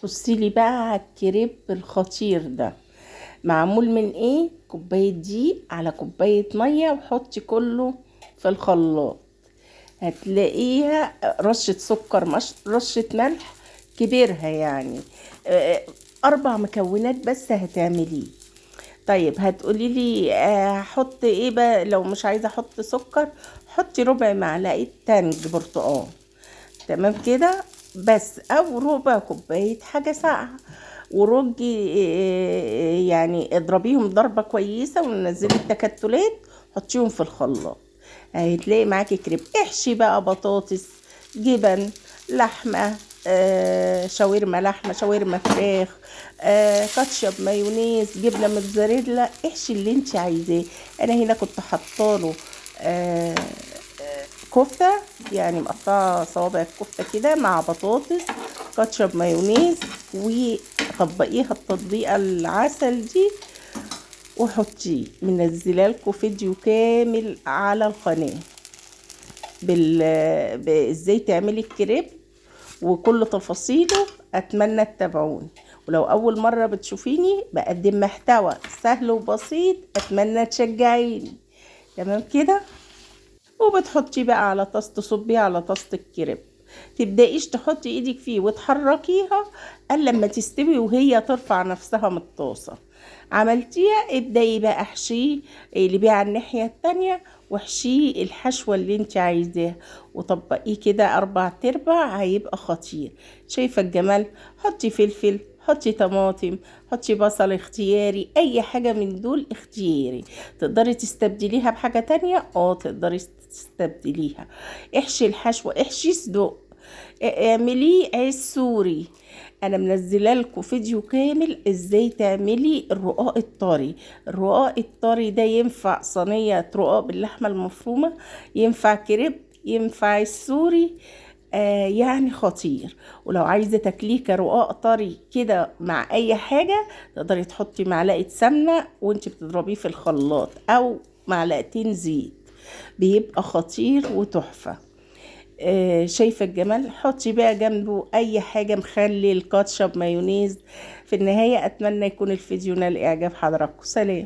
بصي لي بقى على الكريب الخطير ده، معمول من ايه؟ كوباية دقيق على كوباية مية، وحطي كله في الخلاط. هتلاقيها رشه سكر، مش رشه ملح كبيرها يعني، 4 مكونات بس هتعمليه. طيب هتقولي لي هحط ايه بقى؟ لو مش عايزه احط سكر حطي ربع معلقه تانج برتقال، تمام كده بس، او ربع كوباية حاجة ساقعه، ورجي يعني اضربيهم ضربه كويسة ونزلي التكتلات، حطيهم في الخلاط، هتلاقي معاكي كريب. احشي بقى بطاطس، جبن، لحمه، شاورما لحمه، شاورما فراخ، كاتشب، مايونيز، جبنه موتزاريلا، احشي اللي انت عايزاه. انا هنا كنت حاطاله كفته، يعني مقطعه صوابع الكفتة كده مع بطاطس، كاتشب، مايونيز، وطبقيها التطبيقه العسل دي وحطيه. منزله لكم فيديو كامل على القناة ازاي تعملي الكريب وكل تفاصيله. اتمنى تتابعوني، ولو اول مرة بتشوفيني بقدم محتوى سهل وبسيط، اتمنى تشجعيني. تمام كده. وبتحطي بقى على طاسه، تصبيها على طاسه الكريب، تبدايش تحطي ايدك فيه وتحركيها الا لما تستوي وهي ترفع نفسها من الطاسه. عملتيها ابداي بقى احشيه، اقلبيه على الناحية التانية واحشيه الحشوه اللي انت عايزاها، وطبقيه كده 4/4، هيبقى خطير. شايفه الجمال؟ حطي فلفل، حطي طماطم، حطي بصل اختياري، اي حاجة من دول اختياري. تقدري تستبدليها بحاجة تانية، تقدري تستبدليها. احشي الحشوه، احشي صدق، اعمليه عيش سوري. انا منزله لكم فيديو كامل ازاي تعملي الرقاق الطري. الرقاق الطري ده ينفع صينية رقاق باللحمه المفرومه، ينفع كريب، ينفع السوري، يعني خطير. ولو عايزه تاكليه كرقاق طري كده مع اي حاجة، تقدري تحطي معلقه سمنه وانت بتضربيه في الخلاط، او معلقتين زيت، بيبقى خطير وتحفه. شايفه الجمال؟ حطي بقى جنبه اي حاجة، مخلل، كاتشب، مايونيز. في النهاية اتمنى يكون الفيديو نال اعجاب حضراتكم. سلام.